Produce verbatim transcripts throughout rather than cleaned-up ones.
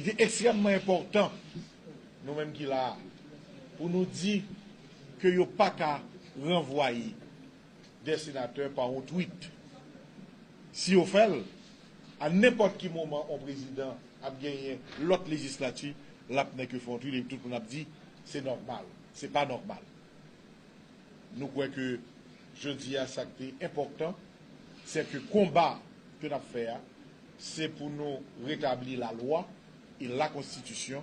Li ekstrèmman enpòtan, nou menm ki la a, pou nou di ke yo pa ka ranvwaye de senatè pa yon tweet. Si yo fè l, a nenpòt ki moman yon prezidan ap genyen lòt lejislati, l ap nèk yo fè yon tweet epi tout moun ap di se nòmal. Se pa nòmal. Nou kwè ke jodi a sa k te enpòtan, se ke konba ke n ap fè a, se pou nou retabli lalwa e lakonstitisyon,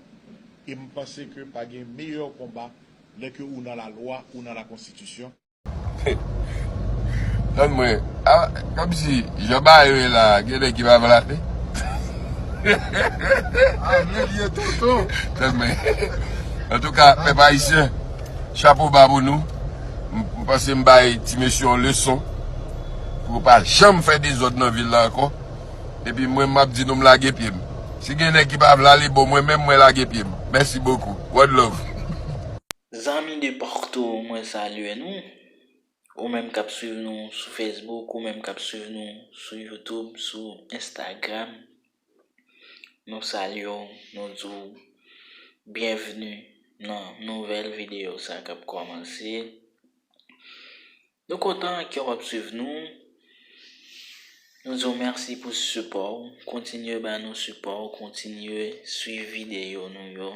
e m panse ke pa gen meyè konba lè ke ou nan lalwa, ou nan lakonstitisyon. Tann mwen, a, kòmsi jan bagay yo ye la, gen nèg ki pa vle ape. A, men li ye tonton. Tann mwen. Antouka, pèp ayisyen, chapo ba pou nou. M m panse m bay ti mesye yon leson pou yo pa janm fè dezòd nan vil la ankò. Epi mwen, m ap di nou, m lage pye m. Si gen nèg ki pa vle ale bò mwen menm, mwen lage pye m. Mèsi bokou. One love. Zanmi de partou, mwen salye nou. Ou menm k ap swiv nou sou Facebook, ou menm k ap swiv nou sou YouTube, sou Instagram, nou salye w, nou di w byenvni nan nouvèl videyo sa k ap kòmanse. Nou kontan ke w ap swiv nou. Nou di w mèsi pou sipò w. Kontinye ba nou sipò w, kontinye swiv videyo nou yo.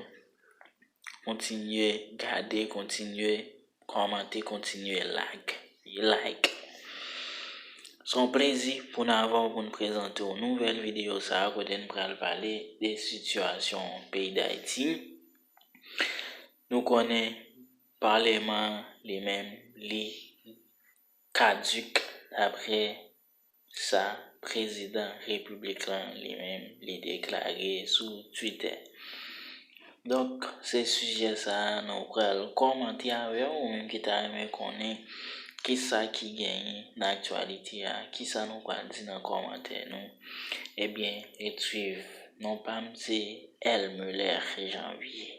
Kontinye gade, kontinye kòmante, kontinye like. Like. Se yon plezi pou n avè w pou n prezante w nouvèl videyo sa a kote n pral pale de sitiyasyon peyi Dayiti. Nou konnen palèman an li menm li kadik daprè sa prezidan repiblik lan li menm li deklare sou Twitter. Donk, se sijè sa a nou pral kòmante avè w, ou menm ki ta renmen konnen kisa ki genyen nan aktyalite a, kisa nou pral di nan kòmantè nou. Ebyen, ret swiv. Non pa m se L Muller Janvier.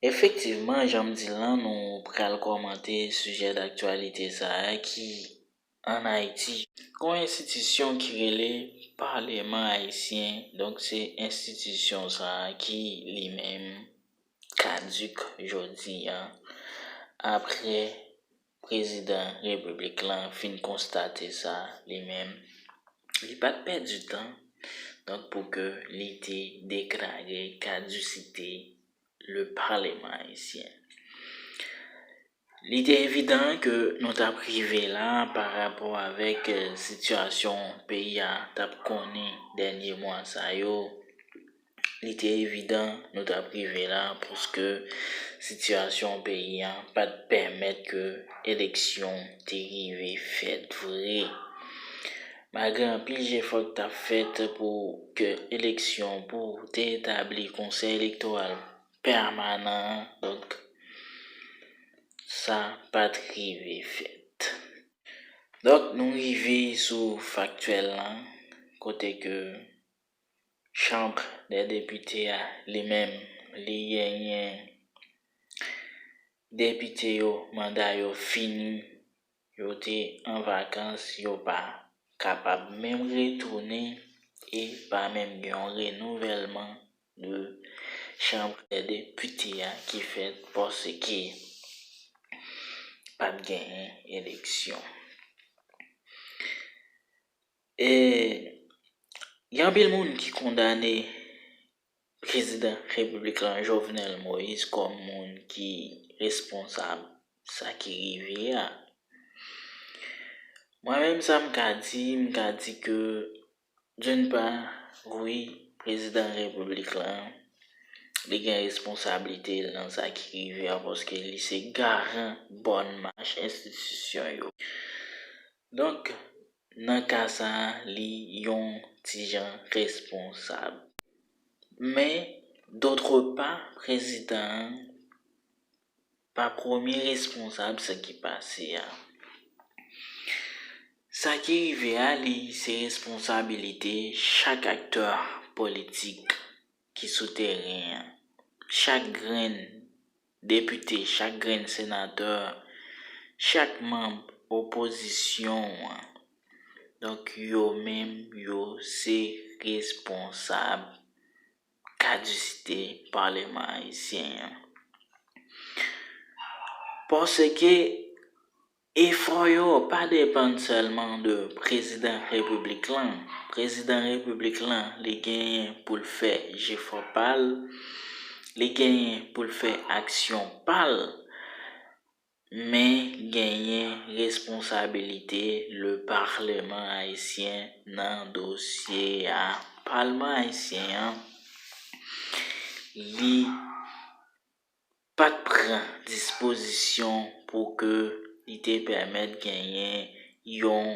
Efektivman, jan m di l lan, nou pral kòmante sijè daktyalite sa a ki ann Ayiti. Gon enstitisyon ki rele Palèman Ayisyen, donk se enstitisyon sa a ki li menm kadik jodi a, apre prezidan repiblik lan fin konstate sa li menm, li pa t pèdi tan, donk pou ke li te deklare kadisite le Parlement Haïtien. Li te evidan ke nou t ap rive la pa rapò avèk sitiyasyon peyi a t ap konnen dènye mwa sa yo. Li te evidan nou t ap rive la paske sitiyasyon peyi a pa t pèmèt ke eleksyon te rive fèt vre. Malgre anpil jefò ki t ap fèt pou ke eleksyon pou te etabli Konsèy Elektoral pèmanan an, donk, sa pa t rive fèt. Donk, nou rive sou faktyèl lan, kote ke Chanm dè Depite a, li menm, li genyen depite yo, manda yo fini, yo te an vakans, yo pa kapab menm retounen e pa menm gen yon renouvèlman de Chanm dè Depite a ki fèt paske pa t genyen eleksyon. E gen anpil moun ki kondane prezidan repiblik lan Jovenel Moïse kòm moun ki responsab sa ki rive a. Mwen menm sa m ka di, m ka di ke d'une part, wi, prezidan repiblik lan, li gen responsablite l nan sa ki rive a paske li se garan bòn mach enstitisyon yo. Donk, nan ka sa a, li yon ti jan responsab. Men, d'autre part, prezidan an pa premye responsab sa ki pase a. Sa ki rive a, li se responsabilite chak aktè politik ki sou teren an. Chak grenn depite, chak grenn senatè, chak manm opozisyon an. Donk, yo menm, yo se responsab kadisite Palman ayisyen an. Paske efò yo pa depann sèlman de prezidan repiblik lan. Prezidan repiblik lan, li genyen pou l fè jefò pa l, li genyen pou l fè aksyon pa l, men genyen responsabilite le Palman ayisyen nan dosye a. Palman ayisyen an, li pa t pran dispozisyon pou ke li te pèmèt genyen yon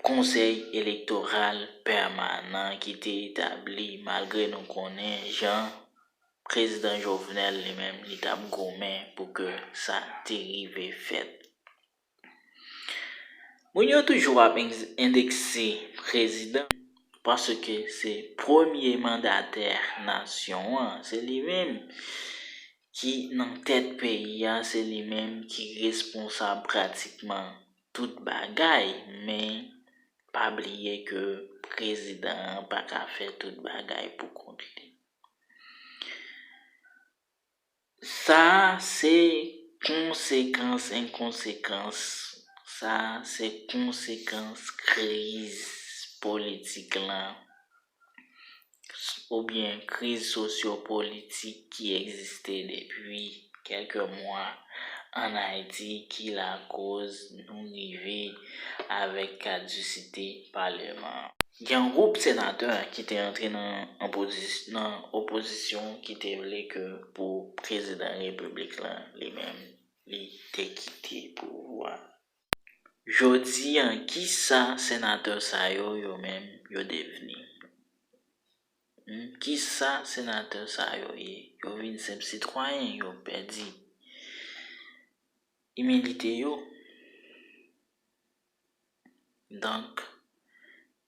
konsèy elektoral pèmanan ki te etabli, malgre nou konnen jan prezidan Jovenel li menm, li t ap goumen pou ke sa te rive fèt. Moun yo toujou ap endekse prezidan paske se premye mandatè nasyon an, se li menm ki nan tèt peyi a, se li menm ki responsab pratikman tout bagay, men pa bliye ke prezidan an pa ka fè tout bagay pou kont li. Sa a se konsekans, enkonsekans, sa a se konsekans kriz politik lan, oubyen kriz sosyopolitik ki egziste depi kèlke mwa ann Ayiti, ki lakoz nou rive avèk kadisite Palman an. Gen yon gwoup senatè ki te antre nan opozis-, nan opozisyon ki te vle ke pou prezidan repiblik lan, li menm, li te kite pouvwa. Jodi a, kisa senatè sa yo, yo menm, yo devni? Hmm, kisa senatè sa yo ye? Yo vin senp sitwayen, yo pèdi imilite yo. Donk,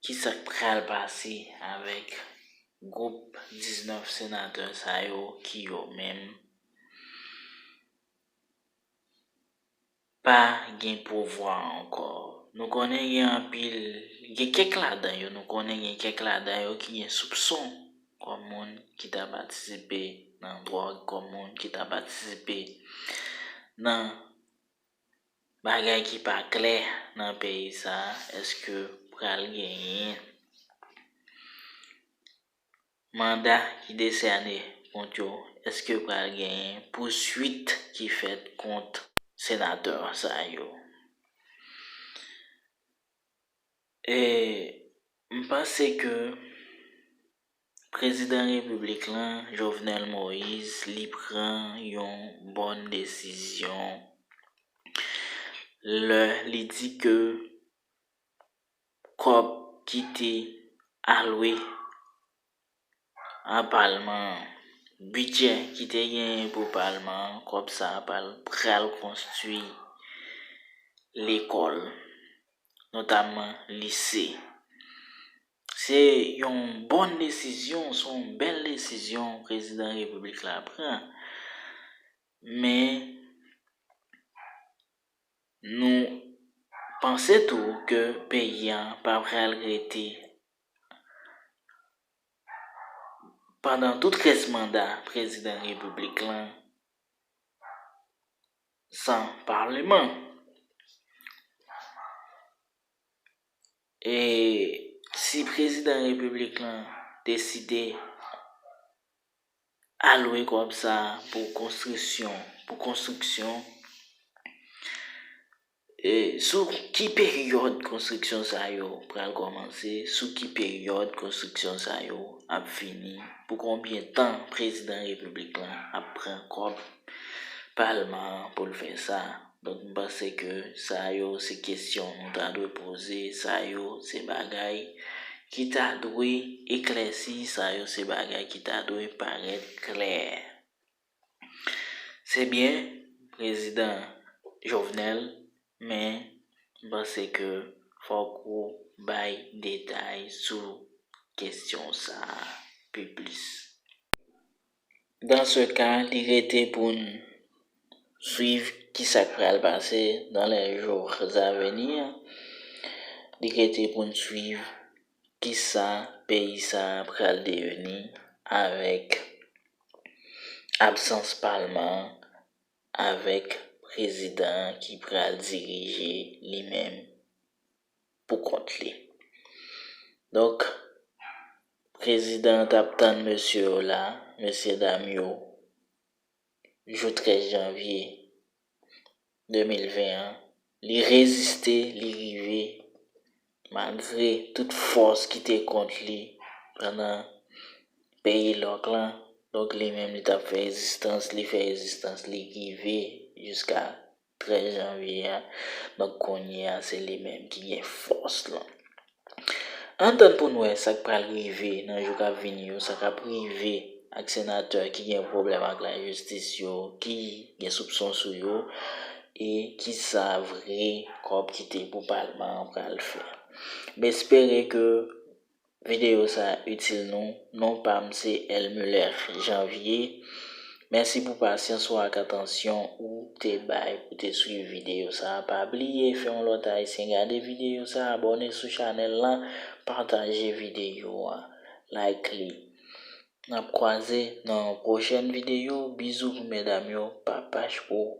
kisa k pral pase avèk gwoup diznèf senatè sa yo ki yo menm pa gen pouvwa ankò? Nou konnen gen anpil, gen kèk ladan yo, nou konnen gen kèk ladan yo ki gen soupson kòm moun ki ta patisipe nan dwòg, kòm moun ki ta patisipe nan bagay ki pa klè nan peyi sa a. Èske pral genyen manda ki desène kont yo? Èske pral genyen pouswit ki fèt kont senatè sa yo? E m panse ke prezidan repiblik lan, Jovenel Moïse, li pran yon bòn desizyon lè li di ke kòb ki te alwe a palman an, bidjè ki te genyen pou palman an, kòb sa a pral, pral konstwi lekòl, notamman lise. Se yon bòn desizyon, se yon bèl desizyon prezidan repiblik la pran. Men, nou panse tou ke peyi a pa pral rete pandan tout rès manda prezidan repiblik lan san palman. E si prezidan repiblik lan deside alwe kòb sa a pou konstriksyon, pou konstriksyon, e sou ki peryòd konstriksyon sa yo pral kòmanse, sou ki peryòd konstriksyon sa yo ap fini, pou konbyen tan prezidan repiblik lan ap pran kòb palman an pou l fè sa. Donk, m panse ke sa yo se kesyon nou ta dwe poze, sa yo se bagay ki ta dwe eklèsi, sa yo se bagay ki ta dwe parèt klè. Se byen, prezidan Jovenel, men m panse ke fòk ou bay detay sou kesyon sa a pi plis. Dans ce cas, li rete pou n swiv ki sa k pral pase dans les jours à venir. Li rete pou n swiv ki sa peyi sa a pral devni avèk absans palman, avèk prezidan ki pral dirije li menm pou kont li. Donk, prezidan t ap tann mesye yo la, mesye dam yo, jou trèz janvye de mil ven an, li reziste, li rive, malgre tout fòs ki te kont li pandan peyi lòk lan. Donk, li menm, li t ap fè rezistans, li fè rezistans, li rive jiska trèz janvye a. Donk, kounye a, se li menm ki gen fòs lan. Ann tann pou n wè sa k pral rive nan jou k ap vini yo, sa k ap rive ak senatè ki gen pwoblèm ak lajistis yo, ki gen soupson sou yo, e ki sa vre kòb kite pou palman an pral fè. M espere ke videyo sa a itil nou. Non pa m se L Muller Janvier. Mèsi pou pasyans ou ak atansyon ou te bay pou te swiv videyo sa a. Pa bliye fè yon lòt Ayisyen gade videyo sa a, abòne sou chanèl lan, pataje videyo a, like li. N ap kwaze nan yon pwochèn videyo. Bizou pou medam yo, papach pou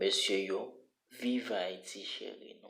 mesye yo. Viv Ayiti cheri nou.